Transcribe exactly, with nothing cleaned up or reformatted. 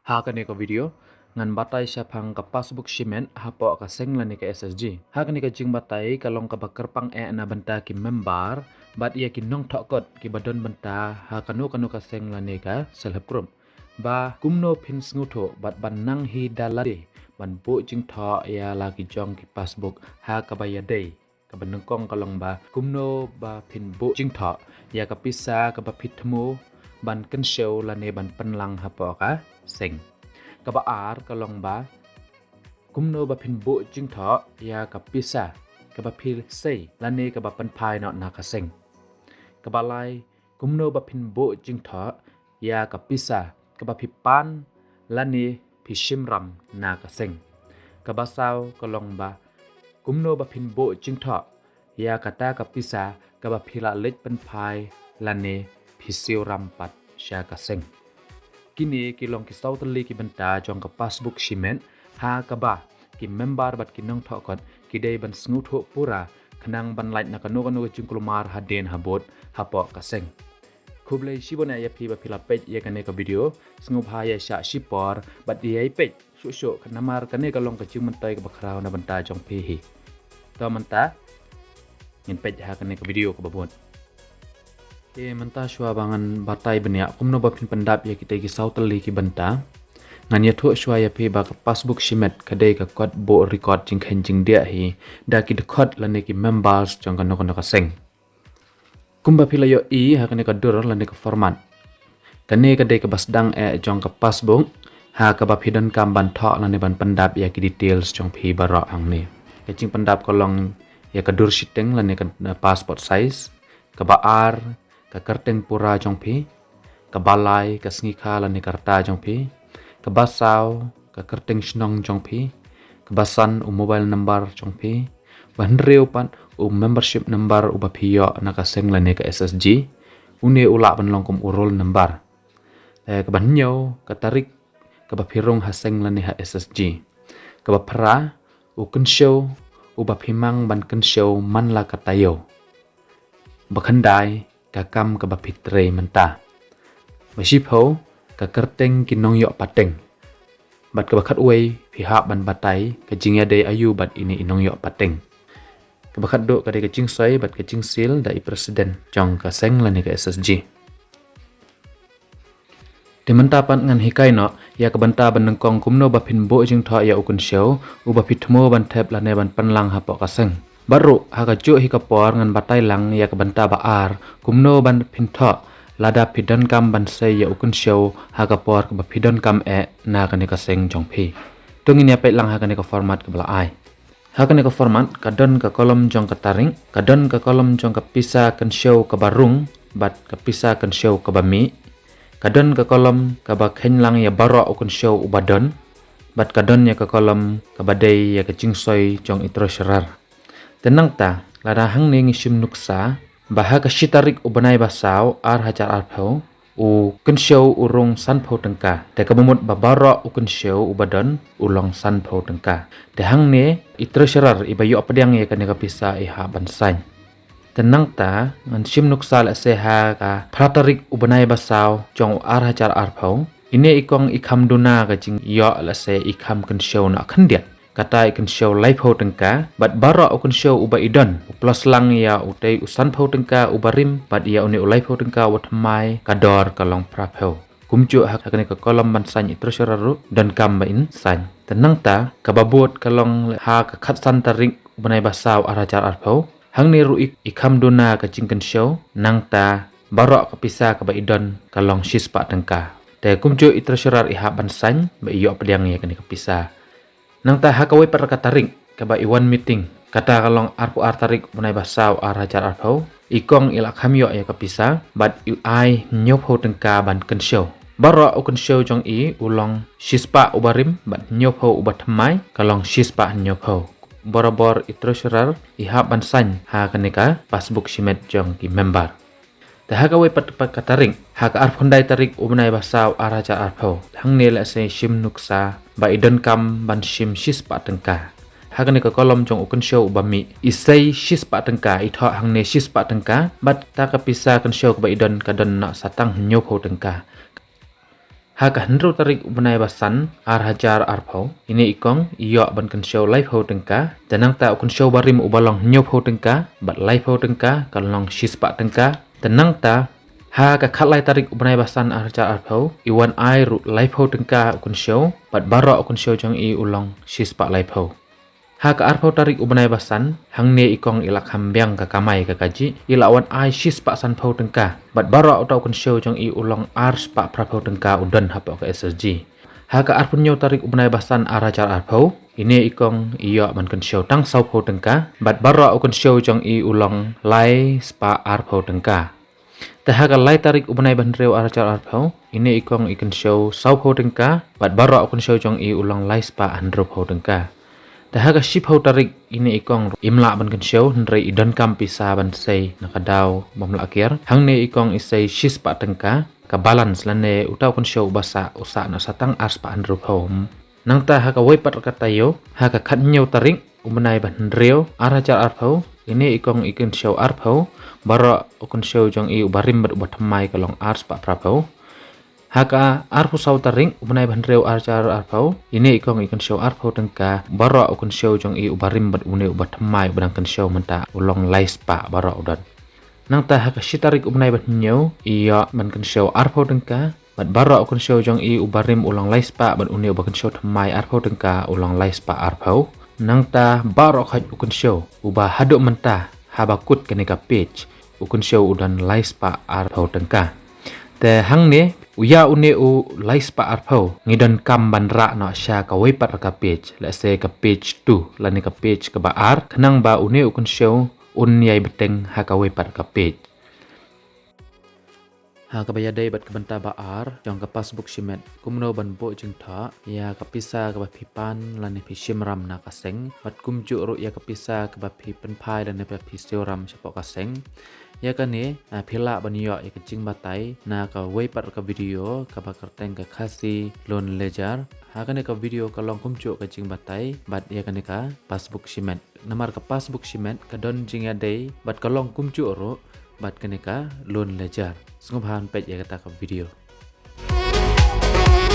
Ha kane ka video ngan batai shaphang ka passbook shimet hapoh ka seng lane ka S H G. Ha kane ka jingbatai ka long kaba kyrpang eh na bynta ki member bad ïa ki nongthoh kot kiba don bynta ha kano kano ka seng lane ka self help group, ba kumno phin sngewthuh bad ban nang hi da lade ban buh jingthoh ïa la ki jong ki passbook ha kaba ïadei. Kaba nyngkong ka long ba kumno ba phin buh jingthoh ïa ka pisa kaba phi thmu ban kynshew lane ban pynlang hapoh ka seng. Kaba ar ka long ba kumno ba phin buh jingthoh ïa ka pisa kaba phi sei lane kaba pynphai noh na ka seng. Kaba lai, kumno ba phin buh jingthoh ïa ka pisa kaba phi pan lane phi shim ram na ka seng. Kaba saw ka long ba kumno ba phin buh jingthoh ïa kata ka pisa kaba phi la leit pynphai lane phi siew ram pat sha ka seng. Kine ki long ki saw tylli ki bynta jong ka passbook shimet ha kaba ki member bad ki nongthoh kot ki dei ban sngewthuh pura khnang ban lait na kano kano ka jingkulmar hadien habud hapoh ka seng. Khublei shibun ïa phi ba phi la peit ïa kane ka video, sngewbha ïa shah shipor bad ïa peit shuh shuh, namar kane ka long ka jingmyntoi kaba khraw na bynta jong phi hi. To mynta ngin peit ha kane ka video kaba bud. Te mynta shuwa ba ngan batai bniah kumno ba phin pyndap ïa kita ki saw tylli ki bynta, ngan ïathuh shuwa ïa phi ba ka passbook shimet ka dei ka kot buh record jingkheiñ jingdiah hi da ki dkhot lane ki members jong kano kano ka seng. Kumba phi la ïohi ha kane ka dur lane ka format, kane ka dei kaba sdang eh jong ka passbook ha kaba phi donkam ban thoh lane ban pyndap ïa ki details jong phi baroh hangne. Ka jingpyndap ka long ïa ka dur shiteng lane ka, eh, passport size. Kaba ar, ka kyrteng pura jong phi. Kaba lai, ka sngi kha lane ka rta jong phi. Kaba saw, ka kyrteng shnong jong phi. Kaba san, u mobile number jong phi. Ba hynriew pat, u membership number uba phi ïoh na ka seng lane ka S H G. Une u lah ban long kum u roll number. Eh, kaba hynñiew, ka tarik kaba phi rung ha seng lane ha S H G. Kaba phra, u kynshew uba phi mang ban kynshew man la ka taïew. Ba khyndai, ka kam kaba phi trei mynta. Ba shiphew, ka kyrteng ki nongïoh pateng. Bad kaba khatwei, phi hap ban batai ka jingïadei aïu bad ine i nongïoh pateng. Kaba khatduh ka dei ka jingsoi bad ka jingsil da i president jong ka seng lane ka S H G. Te mynta pat ngan hikai noh ïa ka bynta ba nyngkong kumno ba phin buh jingthoh ïa u kynshew uba phi thmu ban thep lane ban pynlang hapoh ka seng. Bad ruh ha kajuh hi ka por ngan batai lang ïa ka bynta ba ar kumno ban phin thoh lada phi donkam ban sei ïa u kynshew ha ka por kaba phi donkam eh na kane ka seng jong phi. To ngin ïa peit lang ha kane ka format kaba la ai. Ha kane ka format ka don ka kolom jong ka tarik, ka don ka kolom jong ka pisa kynshew kaba rung bad ka pisa kynshew kaba mih. Ka don ka kolom kaba kheiñ lang ïa baroh u kynshew uba don, bad ka don ïa ka kolom kaba dei ïa ka jingsoi jong i treasurer. Te nangta, lada hangne ngi shim nuksa ba ha ka shi tarik u bnai ba saw ar hajar arphew, u kynshew u rung sanphew tyngka. Te kaba mut ba baroh u kynshew uba don u long sanphew tyngka. Te hangne i treasurer iba ïoh pdiang ïa kane ka pisa i hap ban sign. Te nangta ngan shim nuksa lehse ha ka phra tarik u bnai ba saw jong u ar hajar arphew, ine i kong i kham duna ka jingïoh lehse i kham kynshew na khyndiat. Kata i kynshew laiphew tyngka, bad baroh u kynshew uba i don u plus lang ïa utei u sanphew tyngka uba rim bad ïa une u laiphew tyngka uba thymmai, ka dor ka long phraphew. Kumjuh ha kane ka kolom ban sign i treasurer ruh donkam ba in sign. Te nangta kaba bud ka long ha ka khatsan tarik u bnai ba saw ar hajar arphew. Hangne ruh i, i kham duna ka jingkynshew, nangta baroh ka pisa kaba i don ka long shispah tyngka. Te kumjuh i treasurer i hap ban sign ba i ïoh pdiang ïa kane ka pisa. Nangta ha kawei pat ka tarik kaba i wan meeting, kata ka long arphew ar tarik u bnai ba saw ar hajar arphew, i kong i la kham ïoh ïa ka pisa bad i ai hynñiewphew tyngka ban kynshew. Baroh u kynshew jong i u long shispah uba rim bad hynñiewphew uba thymmai, ka long shispah hynñiewphew. Borabor i treasurer i hap ban sign ha kane ka passbook shimet jong ki member. Te ha kawei pat, pat ka tarik, ha ka arphew khyndai tarik u bnai ba saw ar hajar arphew, hangne lehse shim nuksa ba i donkam ban shim shispah tyngka. Ha kane ka kolom jong u kynshew uba mih, i sei shispah tyngka, i thoh hangne shispah tyngka, bad ta ka pisa kynshew kaba i don ka don na sa tang hynñiewphew tyngka. Ha ka hynriew tarik u bnai ba san ar hajar arphew, ine i kong i ïoh ban kynshew laiphew tyngka, te nangta u kynshew barim uba long hynñiewphew tyngka bad laiphew tyngka ka long shispah tyngka. Te nangta ha ka khatlai tarik u bnai ba san ar hajar arphew, i wan ai ruh laiphew tyngka u kynshew, bad baroh u kynshew jong i u long shispah laiphew. Ha ka arphew tarik u bnai ba san, hangne i kong i la kham biang ka kamai ka kajih, i la wan ai shispah sanphew tyngka, bad baroh uta u kynshew jong i u long arspah phraphew tyngka u don hapoh ka S S G. Ha ka arphew hynñiew tarik u bnai ba san ar hajar arphew, ine i kong i ïoh ban kynshew tang sawphew tyngka, bad baroh u kynshew jong i u long laispah arphew tyngka. Te ha ka lai tarik u bnai ba hynriew ar hajar arphew, ine i kong i kynshew sawphew tyngka, bad baroh u kynshew jong i u long laispah hynriewphew tyngka. Te ha ka shiphew tarik ine i kong im lah ban kynshew, hynrei i donkam pisa ban sei na ka daw bym lah kiar. Hangne i kong i sei shispah tyngka, ka balance lane uta u kynshew uba sah, u sah noh sa tang arspah hynriewphew. Nangta ha kawei pat ka taïew, ha ka khathynñiew tarik u bnai ba hynriew ar hajar arphew, ine i kong i kynshew arphew, baroh u kynshew jong i uba rim bad uba thymmai ka long arspah phraphew. Ha ka arphew saw tarik u bnai ba hynriew ar hajar arphew, ine i kong i kynshew arphew tyngka, baroh u kynshew jong i uba rim bad une uba thymmai uba dang kynshew mynta u long laispah baroh u don. Nangta ha ka shi tarik u bnai ba hynñiew i ïoh ban kynshew arphew tyngka, bad baroh u kynshew jong i uba rim u long laispah bad une uba kynshew thymmai arphew tyngka u long laispah arphew. Nangta baroh khoit u kynshew uba haduh mynta haba kut kane ka page, u kynshew u don laispah arphew tyngka. Te hangne u ïa une u laispah arphew ngi donkam ban rah noh sha kawei pat ka page, lehse ka page two lane ka page kaba ar, khnang ba une u kynshew un ïai bteng ha kawei pat ka page. Ha kaba ïadei bad ka bynta ba ar jong ka passbook shimet, kumno ban buh jingthoh ïa ka pisa kaba phi pan lane phi shim ram na ka seng, bad kumjuh ruh ïa ka pisa kaba phi pynphai lane ba phi siew ram shapoh ka seng. Ïa kane, ah, phi lah ban ïoh ïa ka jingbatai na kawei pat ka video kaba kyrteng ka Khasi Loan Ledger. Ha kane ka video ka long kumjuh ka jingbatai bad ïa kane ka passbook shimet. Namar ka passbook shimet ka don jingïadei bad ka long kumjuh ruh bad kane ka loan ledger. Sngewbha ban peit ïa kata ka video.